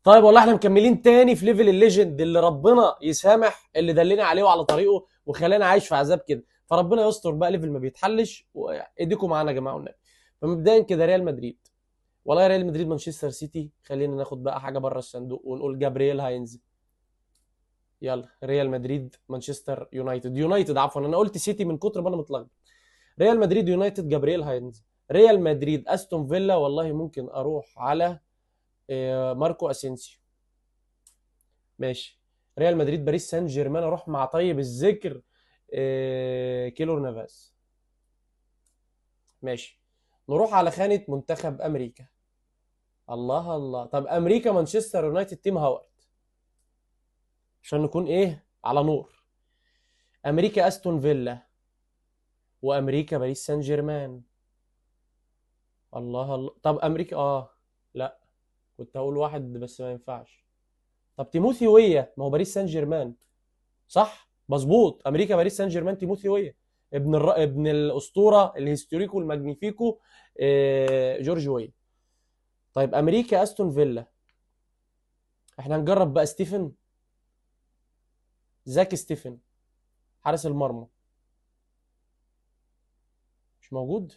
طيب والله احنا مكملين تاني في level ال legend اللي ربنا يسامح اللي دلنا عليه وعلى طريقه وخلانا عايش في عذاب كده، فربنا يستر بقى. level ما بيتحلش، وايديكم معانا يا جماعة والنبي. فمبدئيا كده ريال مدريد، والله ريال مدريد مانشستر سيتي، خلينا ناخد بقى حاجة بره الصندوق ونقول جابرييل هينزل. يلا ريال مدريد مانشستر يونايتد، يونايتد عفوا انا قلت سيتي من كتر ما انا متلخبط. ريال مدريد يونايتد جابرييل هينزل. ريال مدريد استون فيلا، والله ممكن اروح على ماركو اسينسيو. ماشي. ريال مدريد باريس سان جيرمان، اروح مع طيب الذكر كيلور نافاس. ماشي. نروح على خانة منتخب امريكا. الله الله. طب امريكا مانشستر يونايتد تيم هاورد، عشان نكون ايه على نور. امريكا استون فيلا، وامريكا باريس سان جيرمان. الله الله. طب امريكا لا كنت هقول واحد بس ما ينفعش. طب تيموثي ويا، ما هو باريس سان جيرمان صح؟ مظبوط. امريكا باريس سان جيرمان تيموثي ويا، ابن الاسطورة الهستوريكو الماجنيفيكو، جورج ويا. طيب امريكا استون فيلا، احنا هنجرب بقى ستيفن، زاك ستيفن حارس المرمى، مش موجود.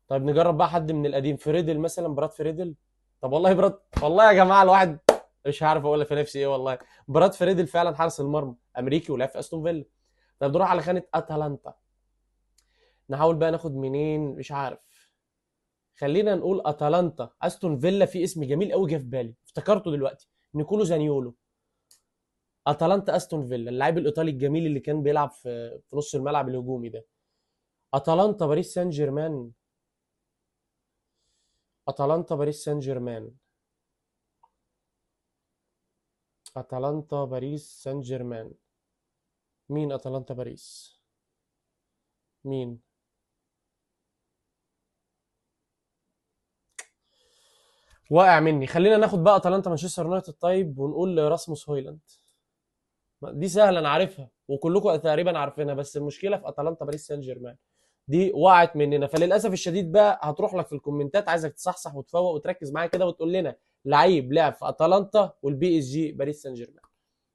طيب نجرب بقى حد من القديم، فريدل مثلا، براد فريدل. طب والله براد، والله يا جماعة الواحد مش عارف اقول في نفسي ايه والله. براد فريدل فعلا حارس المرمى امريكي ولعب في استون فيلا. طيب نروح على خانه اتلانتا، نحاول بقى ناخد منين مش عارف. خلينا نقول اتلانتا استون فيلا، في اسم جميل قوي جه في بالي افتكرته دلوقتي، نيكولو زانيولو. اتلانتا استون فيلا، اللاعب الايطالي الجميل اللي كان بيلعب في نص الملعب الهجومي ده. اتلانتا باريس سان جيرمان، اتلانتا باريس سان جيرمان، اتلانتا باريس سان جيرمان. مين اتلانتا باريس؟ مين؟ واقع مني. خلينا ناخد بقى اتلانتا مانشستر يونايتد طيب، ونقول راسموس هويلاند. دي سهلة انا عارفها وكلكم تقريبا عارفينها، بس المشكلة في اتلانتا باريس سان جيرمان دي وقعت مننا. فللاسف الشديد بقى هتروح لك في الكومنتات، عايزك تصحصح وتفوق وتركز معايا كده وتقول لنا لعيب لعب في اتلانتا وال PSG باريس سان جيرمان.